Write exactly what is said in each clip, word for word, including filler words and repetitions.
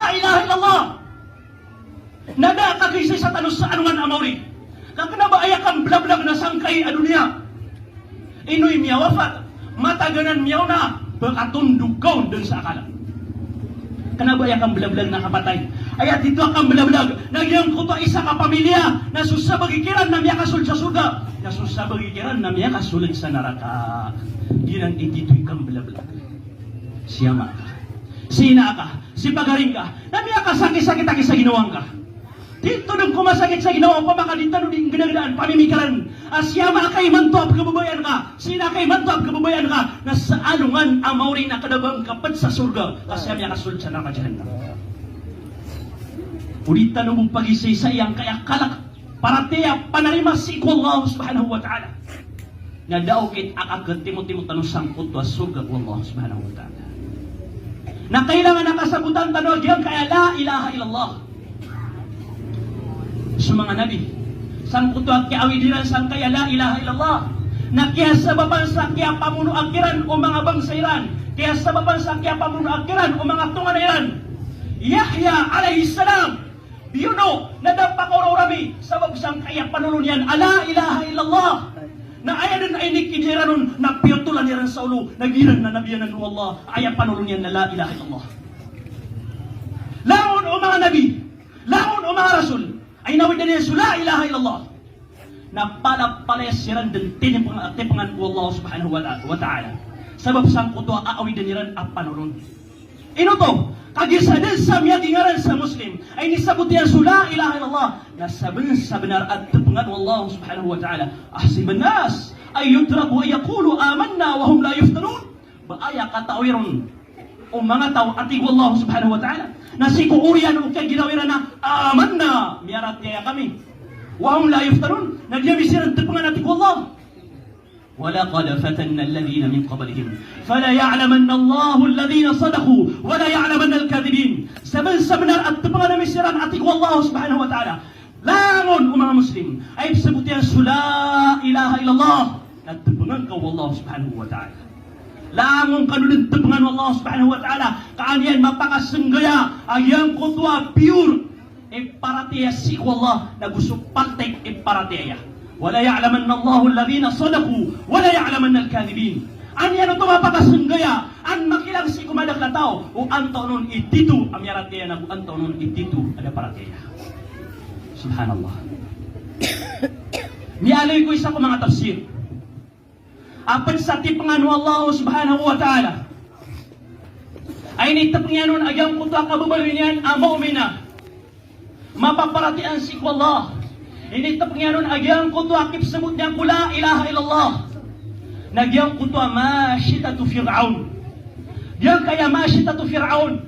La ilaha illallah. Na da a kagisaisa tano sa alongan a maori. Ka kena ba aya kamblablag na sangkai a doniya. Ino i miyawafat, matagan an miyaona, ba katondog ka on den sa akal. Kena ba aya kamblablag na kapatay. Aya tito a kamblablag na giyangkoto a isa ka pamilya na so sabagi kiran na miyakasold sa sorga, na so sabagi kiran na miyakasold sa naraka. Giyanan i tito i kamblablag. Si ama ka, si ina ka, si pagaring ka, na miyakasakit-sakit aki sa ginawa ngka. Di tano den ko masakit sa ginawa, opama ka di tano di nggenagedaan pamimikiran a si ama ka imanto a pekababayaan ka, si ina ka imanto a pekababayaan ka, na sa alongan a maori na kena ba ngka ped sa sorga, ka siya miyakasold sa naraka jahannam. O di tano bo pagisaisai angkaya kalek paratiyaya panarima sii ko Allah subhanahu wa ta'ala. Na da okit a kaketimotimo tano sangkoto a sorga ko Allah subhanahu wa ta'ala. Na kailangan a kasabotan tano a giyangkaya la ilaha illallah. So manga nabi, sangkoto a kiyaawid iran sangkaya la ilaha illallah, na kiyasabapan sa kiyapamonoa kiran o manga bangsa iran, kiyasabapan sa kiyapamonoa kiran o manga tonganay iran. Yahya alayhis salam, biyono, na da pakaoraorami, sabap sangkaya panolon iyan a la ilaha illallah. Na aya den a inikidiya iran on na piyotolan iran sa olo, na giyanan na nabiyanan o Allah, aya panolon iyan na la ilaha illallah. Langon o manga nabi, langon o manga rasul a inawidan iyan so la ilaha illallah, na palapalaya siran den tinipeng-, tipengan o Allah subhanahu wa ta-, wa ta'ala. Sabap sangkoto a awidan iran a panolon. Ino oto? Kagiya sa den sa miyagingaran sa Muslim a inisabot iyan so la ilaha illallah, na saben-sabenar a tepengan o Allah subhanahu wa ta'ala. Ahsiban nas an yutraku an yaqulu amanna wa hum la yuftanun. Ba aya katawi ron o manga taw a tig o Allah subhanahu wa ta'ala, na sii ko oriyan o kiyagiraw iran a amanna, miyaratiyaya kami, wa hum la yuftanun, na di ami siran tepengan a tig o Allah. Walaqad fatanna alladhina min qablihim, falaya'lamanna Allahu alladhina sadaqu, wa laya'lamanna al-kadhibin. Saben-sabenar a tepengan ami siran a tig o Allah subhanahu wa ta'ala. Langon o manga Muslim a ipesabot iyan so la ilaha illallah, na tepengan ka o Allah subhanahu wa ta'ala. Langon kano den tepengan o Allah subhanahu wa ta'ala, ka an iyan mapakasenggaya a giyangkoto a pure i paratiyaya sii ko Allah, na go so paltik i paratiyaya. Wa laya'lamanna Allahu alladhina sadaqu, wa laya'lamanna al-kadhibin. An iyan oto mapakasenggaya, an makilang sii ko madakel a taw, o antonaa on i tito a miyaratiyaya na go antonaa on i tito a da paratiyaya. Subhanallah. Miyaaloy ko isa ko manga tafsir a ped sa tipengan o Allah subhanahu wa ta'ala a initepeng iyan on a giyangkoto a kababaloy niyan a mu'mina, mapaparatiyaya sii ko Allah. Initepeng iyan on a giyangkoto a kipesabot niyan ko la ilaha illallah, na giyangkoto a mashitatu Fir'aun. Giyangkaya mashitatu Fir'aun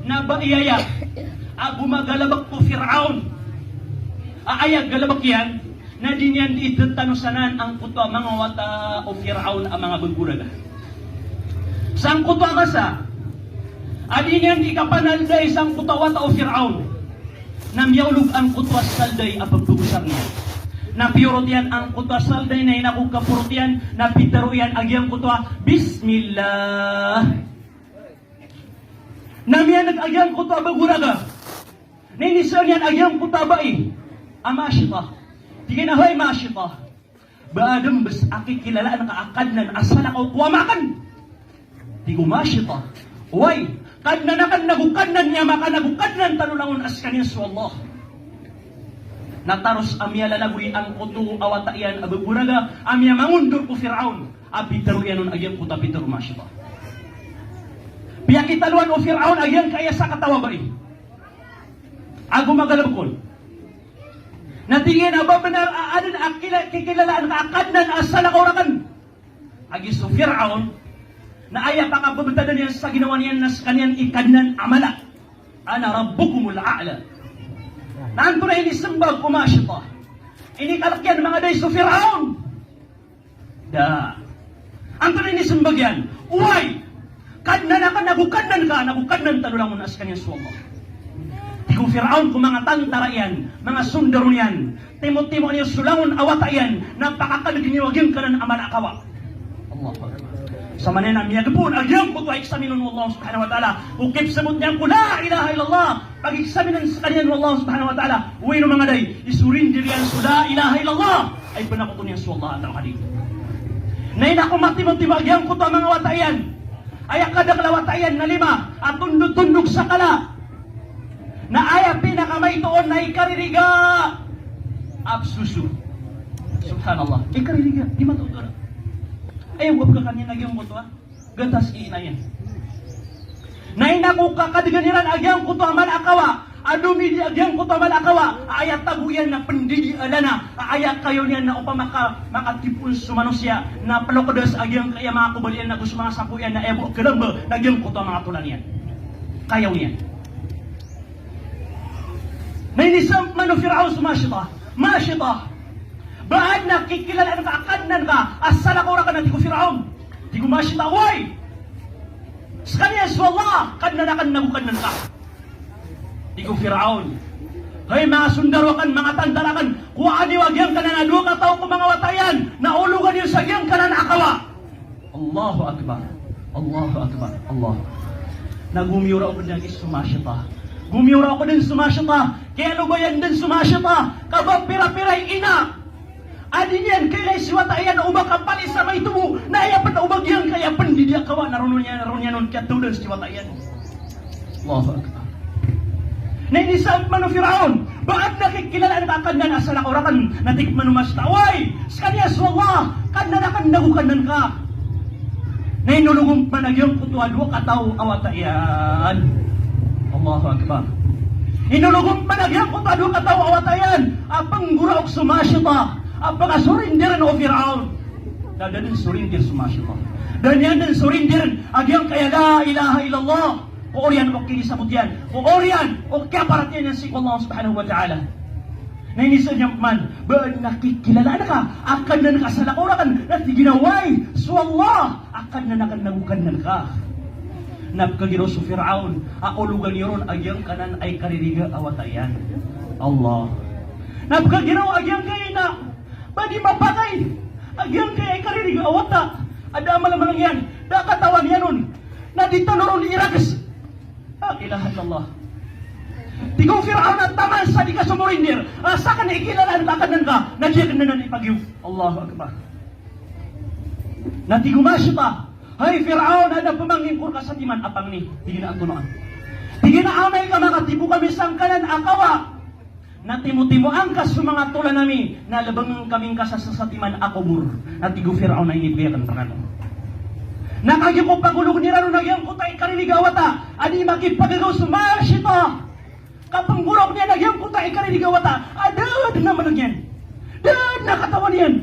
na bai aya a gomagalebek ko Fir'aun. A aya galebek iyan na di niyan di idetanosanan angkoto a manga wata o Fir'aun a manga begoraga. Sangkoto a masa a di niyan di kapanalday sangkoto a wata o Fir'aun, na miyaolog angkoto a salday a pepegosar niyan. Na piyorot iyan angkoto a salday na ina ko kaporot iyan, na pitero iyan a giyangkoto a bismillah. Na miyaneg a giyangkoto a begoraga. Na inisaan iyan a giyangkoto a bai a mashita. Tig iyan a, "Hay mashita, ba aden bes a kikilalaan ka a Kadnan a salakaw ko ama aken?" Tig o mashita, "Oway, Kadnan aken, nago Kadnan i ama ka, nago Kadnan tano langon a sekaniyan so Allah." Na taros a miyalalagoy angkoto a wata iyan a begoraga a miyamangondor ko Fir'aun a pitero iyan on a giyangkoto a pitero o mashita. Piyakitaloan o Fir'aun a giyangkaya sakataw a bai a gomagalebek on. Na tig iyan a ba benar a aden a kila-, kikilalaan ka a Kadnan a salakaw raken? Agi so Fir'aun na aya pakabebetadan iyan sa ginawa niyan na sekaniyan i Kadnan a mala. "Ana rabbukumul a'la." Na antonaa i inisembag o mashita? Inikalek iyan mangaday so Fir'aun? Da. Antonaa i inisembag iyan? "Oway, Kadnan aken, nago Kadnan ka, nago Kadnan tano langon a sekaniyan so Allah." Tig o Fir'aun ko manga tantara iyan, manga sondaro niyan, timotimoa niyo so langon a wata iyan, na pakakalegen iyo a giyangkanan a mala a kawa. Allahu Akbar. Samanaya na miyagpon a giyangkoto a examine on o Allah subhanahu wa ta'ala. O kipsabot niyan ko la ilaha illallah, pag-examine skaniyan o Allah subhanahu wa ta'ala. Oway no manga day, i-surrender iyan so la ilaha illallah, ay panakoton iyan so Allah Ta'ala kadi. Na ino ko matimotimo a giyangkoto a manga wata iyan. Aya kadakl a wata iyan na lima a tondotondog sa kala. Na aya pinakamaito on na ikaririga a psoso. Subhanallah. Ikaririga, di matoto na. Aya bo a pkhakan iyan a giyangkoto a gatas i ina iyan. Na ino ko kakadgan iran a giyangkoto a mala a kawa, a domidi a giyangkoto a mala a kawa, a aya tago iyan na pndidi a lana, a aya kayaw niyan na opama ka makatipoon so manosiya, na plokds a giyangkaya manga kobal iyan ago so manga sapo iyan na aya bo a kalamba na giyangkoto a manga tolan iyan. Kayaw niyan. Na inisamp man o Firaon so mashita. Mashita. Ba adn a kikilalaan ka a Kadnan ka a salakaw rakn, a tig o Firaon. Tig o mashita, oway. Skaniyan so Allah, Kadnan akn nago Kadnan ka. Tig o Firaon. Hay manga sondaro akn, manga tantara akn, kowaa niyo a giyangkanan a dowa kataw ko manga wata iyan, na ologa niyo sa giyangkanan a kawa. Allahu Akbar. Allahu Akbar. Allah. Na gomiyoraok dn so mashita. Gomiyoraok dn so mashita. Kiyalobayan dn so mashita. Ka ba pira-pira i ina a di niyan kailay si wata iyan o ba kapali sa maito bo. Na aya pn o ba giyangkaya pndidi a kawa na roo niyan, roo niyan on kiyatawdan si wata iyan. Allahu Akbar. Na inisamp man o Firaon, ba adn a kikilalaan ka a Kadnan a salakaw rakn, na tig man o mashita, oway, skaniyan so Allah, Kadnan akn nago Kadnan ka. Na inolog on pman a giyangkoto a dowa kataw a wata iyan. Allahu Akbar. Inolog on pman a giyangkoto a dowa kataw a wata iyan a pnggoraok so mashita a pkasorindiran o Firaon. Na da dn sorinder so mashita. Da niyan dn sorindiran a giyangkaya la ilaha illallah. Ko oriyan o kinisabot iyan, ko oriyan o kiyaparatiyaya niyan sii ko Allah subhanahu wa ta'ala. Na inisamp iyan pman, ba adn a kikilalaan ka a Kadnan ka a salakaw rakn, na tig iyan a oway, so Allah a Kadnan akn nago Kadnan ka. Na pkhagiraw so Firaon a ologan iron a giyangkanan a ikaririga a wata iyan. Allah. Na pkhagiraw a giyangkaya ina, ba di mapakay a giyangkaya ikaririga a wata a da a malmalng iyan, da a katawan iyan on, na di tano ron irags. La ilaha illallah. Tig o Firaon a taman sa di ka somorindir a sakn i kilalaan ka a Kadnan ka, na di akn anan ipagiyoto. Allahu Akbar. Na tig o mashita, hay Firaon, adn a pamangni ko rka sa timan a pangni. Tig iyan a antonaa? Tig iyan a amay ka makatipo kami sangkanan a kawa na timotimoan ka so manga tolan ami, na lbngn kami ngka sa satiman a kobor. Na tig o Firaon a inibgay akn rkano. Na kagiya ko pagologn iran on a giyangkoto a ikaririga a wata a di makipagagaw so mashita, kapnggoraok niyan a giyangkoto a ikaririga a wata a da dn a malng iyan, da dn a katawan iyan,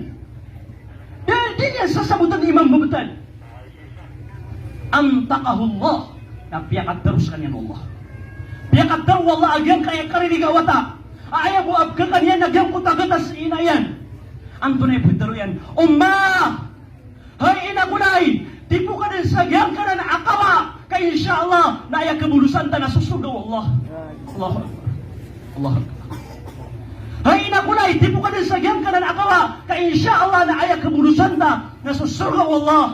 da dn iyan sasabotn i mambabtad. Antaqahullah. Na piyakatero skaniyan o Allah. Piyakatero o Allah a giyangkaya ikaririga a wata a aya bo a pkhakan iyan a giyangkoto a gatas i ina iyan. Antonaa i ptero iyan? Ummah! Hay ina ko lay, tipo ka dn sa giyangkanan a kawa, ka insha Allah na aya kabolosan ta na so sorga o Allah. Allahu Akbar. Allahu Akbar. Hay ina ko lay, tipo ka dn sa giyangkanan a kawa, ka insha Allah na aya kabolosan ta na so sorga o Allah.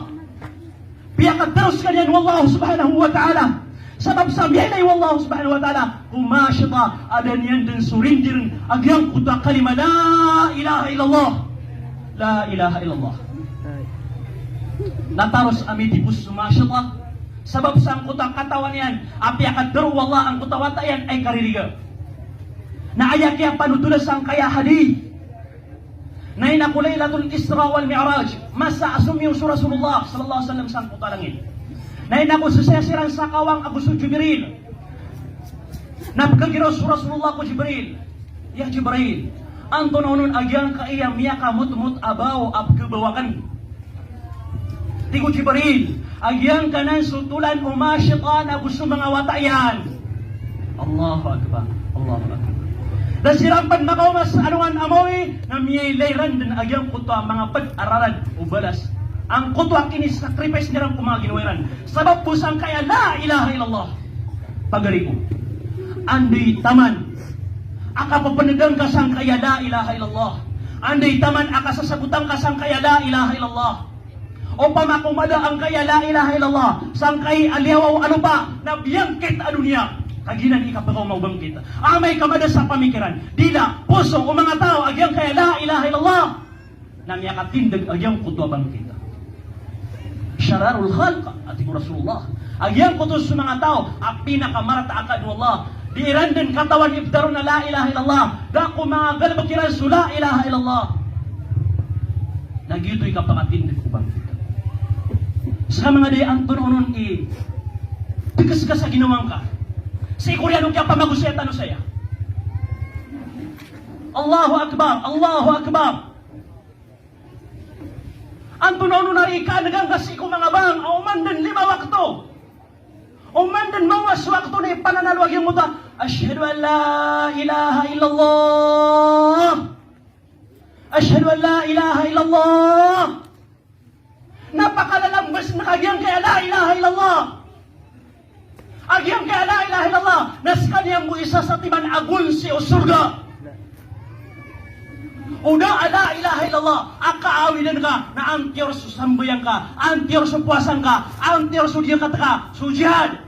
Piyakatero skaniyan o Allah subhanahu wa ta'ala. Sabap sa miyailay o Allah subhanahu wa ta'ala ko mashita a da niyan dn sorindirn a giyangkoto a kalima la ilaha illallah. La ilaha illallah. Na taros a mitipos so mashita sabap sangkoto a katawan iyan a piyakatero o Allah angkoto a wata iyan a ikaririga. Na aya kiyapanotola sangkaya hadith na ina ko Laylatul Isra wal Mi'raj, masa a somiyo so Rasulullah sallallahu alaihi wasallam sangkoto a langit. Na ina ko sesaya siran sa kawang ago so Jibril. Na pkhagiraw so Rasulullah ko Jibril, ya Jibril, antonaa onon a giyangkaya miyakamotmot a baw a pkhabaw akn? Tig o Jibril, a giyangkanan so tolan o mashita ago so manga wata iyan. Allahu Akbar. Allahu Akbar. Da siran pn makaoma sa alongan a maori na miyailay ran dn a giyangkoto a manga pd a rarad o balas angkoto a kinisacrifice iran ko manga ginawa iran sabap bo sangkaya la ilaha illallah. Pagari ko, anday taman a kapapndan ka sangkaya la ilaha illallah. Anday taman a kasasabotan ka sangkaya la ilaha illallah. Opama ko mada angkaya la ilaha illallah sangkai a liyawaw a lopa na biyangkit a doniya. Kagiya na di kapakaoma o bangkit. Amay ka mada sa pamikiran, dila, poso o manga taw a giyangkaya la ilaha illallah na miyakatindg a giyangkoto a bangkit. Syararul khalq, a tig o Rasulullah, a giyangkoto so manga taw a pinakamarata a kaadn o Allah. Di iran dn katawan i btad ron a la ilaha illallah. Da ko manga galbk iran so la ilaha illallah. Na giyoto i kapakatindg ko bangkit. Ska manga dai, antonaa onon i tgs ka sa ginawa ngka sii ko riyan o kiyapamagosaya tano saya. Allahu Akbar, Allahu Akbar. Antonaa onon a rikaan'g angka sii ko manga bang a oman dn lima wakto, oman dn mawa so wakto na ipananalo a giyangkoto a ashhadu an la ilaha illallah. Ashhadu an la ilaha illallah. Na pakalalambasn ka a giyangkaya la ilaha illallah. A giyangkaya la ilaha illallah na skaniyan bo i sasatiman a gonsi o sorga. O da a la ilaha illallah a kaawidan ka na antiyor so sambayang ka, antiyor so powasa ngka, antiyor so diyakat ka, so jihad.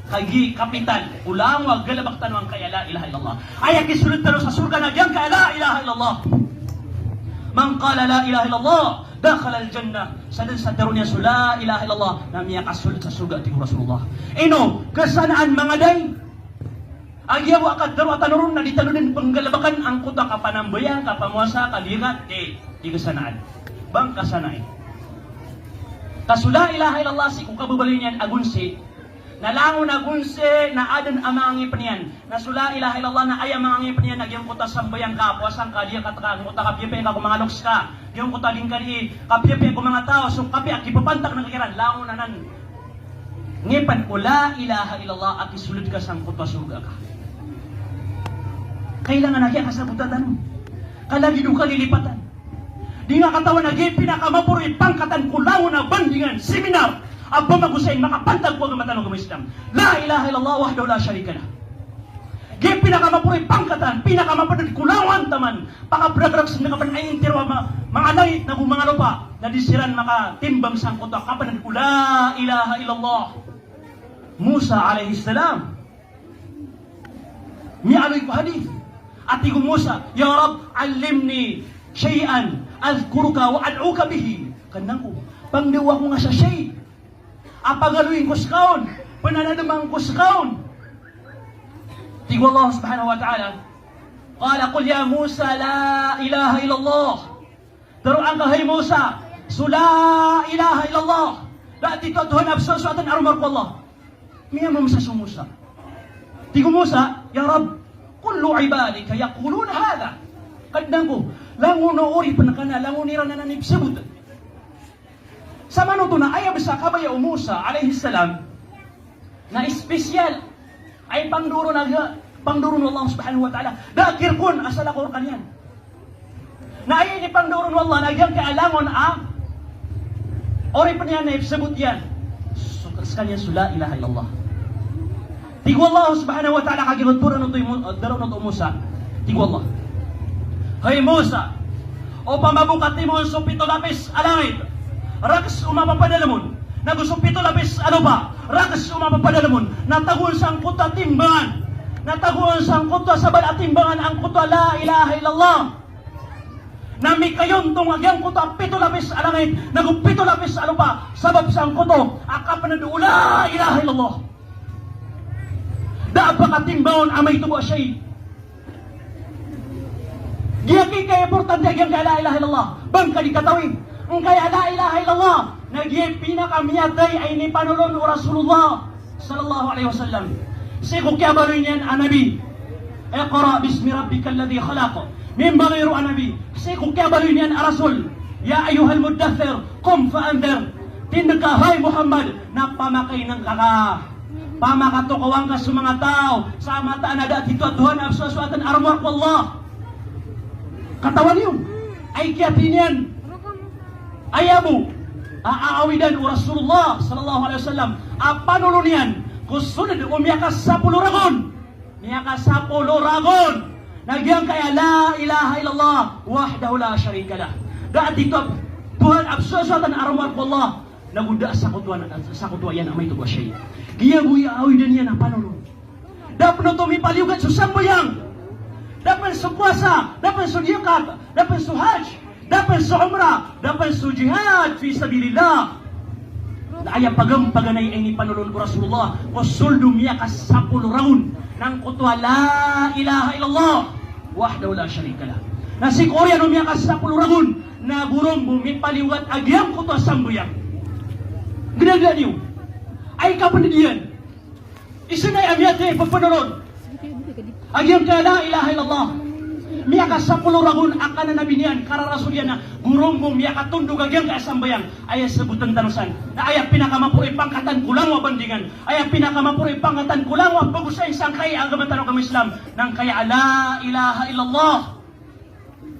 Kagiya kapital o langon a galbk tano angkaya la ilaha illallah. Aya kisold tano sa sorga na giyangkaya la ilaha illallah. Man qala la ilaha illallah dakhalal jannah. Sadn sa tharoon iyan so la ilaha illallah na miyakasold sa sorga, tig o Rasulullah. Ino kasanaan, manga dai? A giya bo a katharo a tano ron na di tano dn pnggalbkn angkoto a kapanambayang, kapamowasa, kadiyakat, di, di kasanaan. Ba ngka sanai? Ka so la ilaha illallah sii ko kababaloy niyan a gonsi na langon a gonsi na adn a manga ngipn iyan. Na so la ilaha illallah na aya manga ngipn iyan na giyangkoto a sambayang ka, powasa ngka, diyakat ka, giyangkoto a kapiyapiyai ngka ko manga loks ka, giyangkoto a di ngka di kapiyapiyai ko manga taw, so kapiya a kipapantak na kiran, langon anan ngipn ko la ilaha illallah a kisold ka sangkoto a sorga ka. Kailangan a kiyakasabotan tano. Ka lagid o kalilipatan. Di nga katawan a giya pinakamaporo i pangkatan ko langon a bandingan, seminar, a pamagosay makapantag ko agama tano a agama Islam. La ilaha illallah wahdahu la sharika lah. Giya pinakamaporo i pangkatan, pinakamapd ko langon taman, pakapragrak sa miyakapn a intiro a ma-, manga langit nago manga lopa, na di siran makatimbang sangkoto a kapnd ko la ilaha illallah. Musa alayhis salam. Miyaaloy ko hadith a tig o Musa, "Ya Rabb, allimni shay'an adhkuruka wa ad'uka bihi." Kadnan ko, pangndao ako nga sa shay a pagaloyin ko ska on, pnanadman ko ska on. Tig o Allah subhanahu wa ta'ala, qala, "Qul ya Musa la ilaha illallah." Tharoa ngka, hay Musa, so la ilaha illallah. Da a titho a Tuhan a bsoasoatan a roma roo ko Allah. Miyamamsa so Musa. Tig o Musa, "Ya Rabb, kullu ibadika yaquluna hadha." Kadnan ko, langon o oripn ka na, langon iran anan i pzabot. Samanoto na aya bs a kabaya o Musa alayhis salam na espesyal a ipangndao ron a giya, pangndao ron o Allah subhanahu wa ta'ala. Da a kirkon a salakaw rkaniyan. Na aya inipangndao ron o Allah na giyangkai a langon a oripn iyan na ipzabot iyan so, skaniyan so la ilaha illallah. Tig o Allah subhanahu wa ta'ala, kagiya tharoon oto i Mu-, tharoon oto o Musa. Tig o Allah, hay Musa, opama bo ka timoon so pito lapis a langit, rakhs o mapapadalm on, nago so pito lapis a lopa, rakhs o mapapadalm on, na tagoon sangkoto a timbangan, na tagoon sangkoto a sabad a timbangan angkoto a la ilaha illallah, na mikayontong a giyangkoto a pito lapis a langit nago pito lapis a lopa, sabap sangkoto a kapnd o la ilaha illallah. Da a ba katimbangon a maito bo a shay. Giyangkai a importante a giyangkai a la ilaha illallah. Ba ngka di katawi angkaya la ilaha illallah na giya i pinakamiyatay a inipanolon o Rasulullah sallallahu alaihi wasallam sii ko kiyabaloy niyan a Nabi, "Iqra bismi rabbikal ladhi khalaq." Mimbaloy roo a Nabi sii ko kiyabaloy niyan a Rasul, "Ya ayyuhal muddaththir, qum fa andhir." Tindg ka, hay Muhammad, na pamakainngka ka. Pamakatokawa ngka so manga taw sa mataan a da a titho a Tuhan a bsoasoatan a roma roo ko Allah. Katawan iyo, ay kiyatiin iyan, aya bo a aawidan o Rasulullah sallallahu alaihi wasallam a panolon iyan ko sold o miyakasapolo ragon. Miyakasapolo ragon. Na giyangkaya la ilaha illallah wahdahu la sharika lah. Da a titho a Tuhan a psoasoatan a rowar ko Allah, nago da a sakotoan, sakotoa iyan a maito bo a shay. Giya bo i awidan iyan a panolon. Da pn oto mipaliyogat so sambayang, da pn so powasa, da pn so zakat, da pn so hajj, da pn so umrah, da pn so jihad fi sabilillah. Na aya pagampaganay a inipanolon o Rasulullah ko soled o miyakasapolo ragon na angkoto a la ilaha illallah wahdahu la sharika lah. Na sii ko oriyan o miyakasapolo ragon na goron bo mipaliyogat a giyangkoto a sambayang. Gnagna niyo. Ay kapndg iyan. Isa na aya miyatay a ppanolon a giyangkaya la ilaha illallah. Miyakasapolo ragon a kananabi niyan, kararasul iyan a goron bo miyakatondog a giyangkaya sambayang. Aya sabotn tano san na aya pinakamaporo i pangkatan ko langowan a bandingan. Aya pinakamaporo i pangkatan ko langowan a pagosayn sangkai a agama tano a agama Islam na angkaya a la ilaha illallah.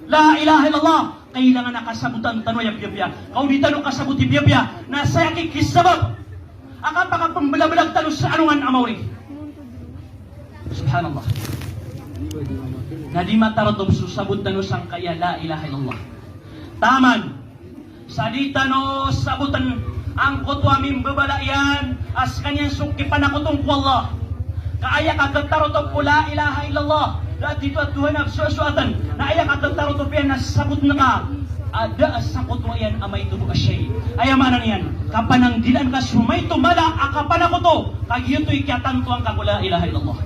La ilaha illallah. Kailangan a kasabotan tano aya piyapiya. Ka o di tano kasaboti piyapiya na saya ki, kisabap a kapakapmbalabalag tano sa alongan a maori. Subhanallah. Na di matarotop so sabot tano sangkaya la ilaha illallah. Taman sa di tano sabotn angkoto a mimbabala iyan a skaniyan so kipanakoto ngka ko Allah. Ka aya kakhatarotop ko la ilaha illallah, da a tito a Tuhan a psoasoatn, na aya kakhatarotop iyan na sabotn ka a da a sakotoa iyan a maito bo a shay. Aya maana niyan, kapananggilaan ka so maito mala a kapanakoto, ka giyoto i kiyatantoan ka ko la ilaha illallah.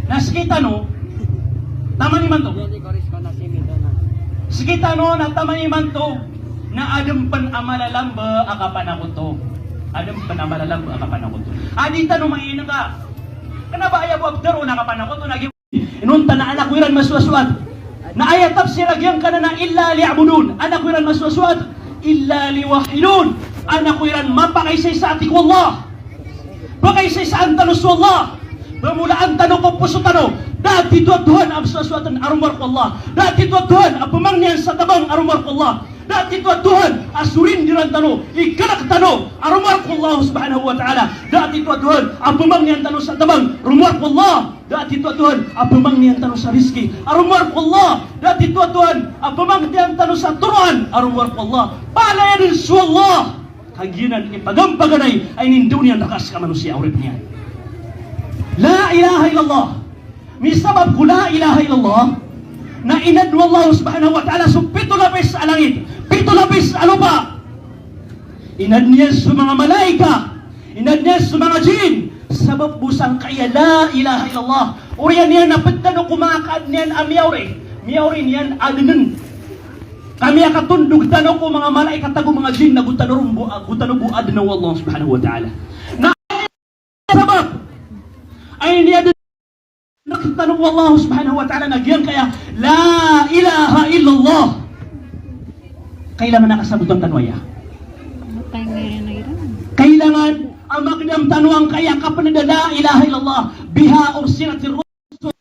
Na skitano, taman imanto. Skitano na taman imanto, na adn pn a mala a lamba a kapanakoto. Adn pn a mala a lamba a kapanakoto. A di tano mainngka. Kna ba aya bo a ptharoon a kapanakoto na gi- Inonta na anak ko iran masoasoat. Na aya tafsir a giyangkanan a illa liya'budun. Anak ko iran masoasoat. Illa liyuwahhidun. Anak ko iran mapakaisaisa a tiko Allah. Pakaisaisaan tano so Allah. Pamolaan tano ko poso tano. Da a tito a Tuhan a psoasoatn a rowar ko Allah. Da a tito a Tuhan a pmangnin sa tabang a rowar ko Allah. Da a tito a Tuhan a sorindiran tano i kalk tano a rowar ko Allah subhanahu wa ta'ala. Da a tito a Tuhan a pmangnin tano sa tabang a rowar ko Allah. Da a tito a Tuhan a pmangnin tano sa rizki a rowar ko Allah. Da a tito a Tuhan a pmangnin tano sa toroan a rowar ko Allah. Palaya dn so Allah. Kagiya nan i pagampaganay a inindao niyan rka ska manosiya a oripn iyan. La ilaha illallah. Misabap ko la ilaha illallah na inadn o Allah subhanahu wa ta'ala so pito lapis a langit, pito lapis a lopa. Inadn iyan so manga malaika, inadn iyan so manga jinn, sabap bo sangkaya la ilaha illallah. Oriyan iyan a pd tano ko manga kaadn iyan a miyaori, miyaori niyan adnn. Ka miyakatondog tano ko manga malaikat ago manga jinn na go tano ron bo, go tano bo adna o Allah subhanahu wa ta'ala. Na sabap a iniyadn tano o Allah subhanahu wa ta'ala na giyangkaya la ilaha illallah. Kailangan a kasabotan tano aya. Kailangan a magdam tano angkaya kapnd a la ilaha illallah. Biha ursilatir rusul.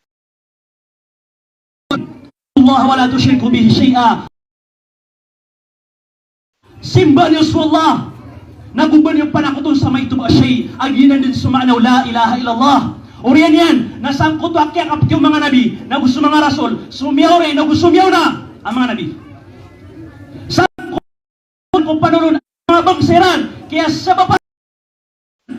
Allah wa la tushriku bihi shay'a. Simbaa niyo so Allah, nago ba niyo panakoton sa maito bo a shay. A giyanan dn so maana o la ilaha illallah. Oriyan iyan na sangkoto a kiyakapti o manga nabi nago so manga rasul, so miyaori nago so miyaona a manga nabi. Sangkoto ko panolon a manga bangsa iran, kiyasabapan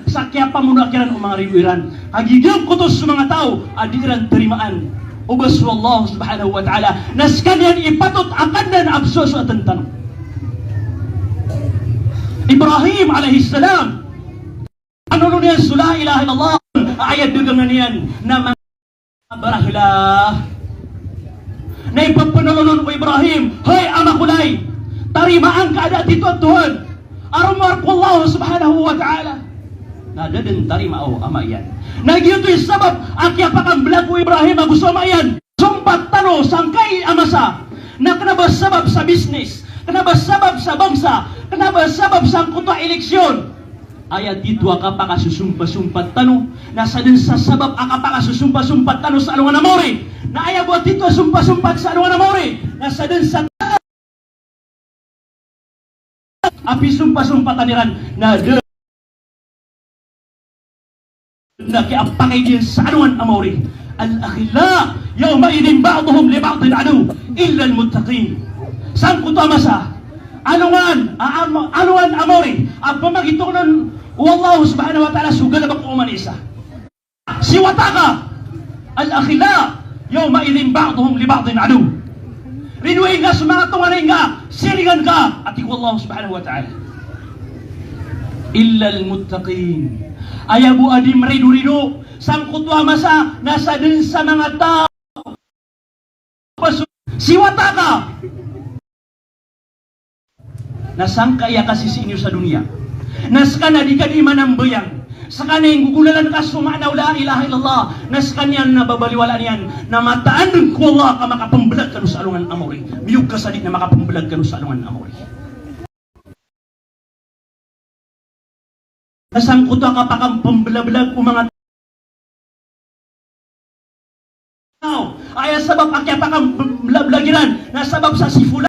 sa kiyapamonoa kiran o manga rido iran. Kagiya giyangkoto so manga taw a di iran tarimaan o ba so Allah subhanahu wa ta'ala. Na skaniyan i patot a Kadnan a psoasoatn tano. Ibrahim alayhis salam, panolon iyan so la ilaha illallah, a aya dagangan iyan na manga barahla. Na ippanolon on o Ibrahim, hay ama ko lay, tarimaa ngka a da a tito a Tuhan a rowar ko Allah subhanahu wa ta'ala. Na da dn tarimaa o ama iyan. Na giyoto i sabap a kiyapakamblag o Ibrahim ago so ama iyan. Sompat tano sangkai a masa na kna ba sabap sa business, kna ba sabap sa bangsa, kna ba sabap sangkoto a eleksyon. Aya tito a kapakasosompasompat tano, na sadn sa sabap a kapakasosompasompat tano sa alongan a maori. Na aya bo a tito a sompasompat sa alongan a maori, na sadn sa a pisompasompatan iran, na da na kiyapakay diyan sa alongan a maori. Al-akhilla yawma'idhin ba'duhum li ba'din aduwwun illa al-muttaqin. Sangkoto a masa, alongan, a, am-, alongan a maori a pamagitong on o Allah subhanahu wa ta'ala so galbk o oman i isa. Si wata ka, al-akhilla yawma'idhin ba'duhum li ba'din aduwwun. Ridoay nga so manga tonganay nga, siringan ka, a tig o Allah subhanahu wa ta'ala. Illa al-muttaqin. Aya bo a di mridorido sangkoto a masa na sadn sa manga taw. Paso-, si wata ka. Na sangkai a kasisii niyo sa doniya. Na skaniyan a di ka di manambayang. Skaniyan a inggogolalan ka so maana o la ilaha illallah. Na skaniyan na babaliwalaan iyan na mataan dn ko Allah ka makapmblag kano sa alongan a maori. Miyog ka sa di na makapmblag kano sa alongan a maori. Na sangkoto a kapakapmblagblag o manga taw. Aya sabap a kiyapakapmblagblag iran na sabap sa si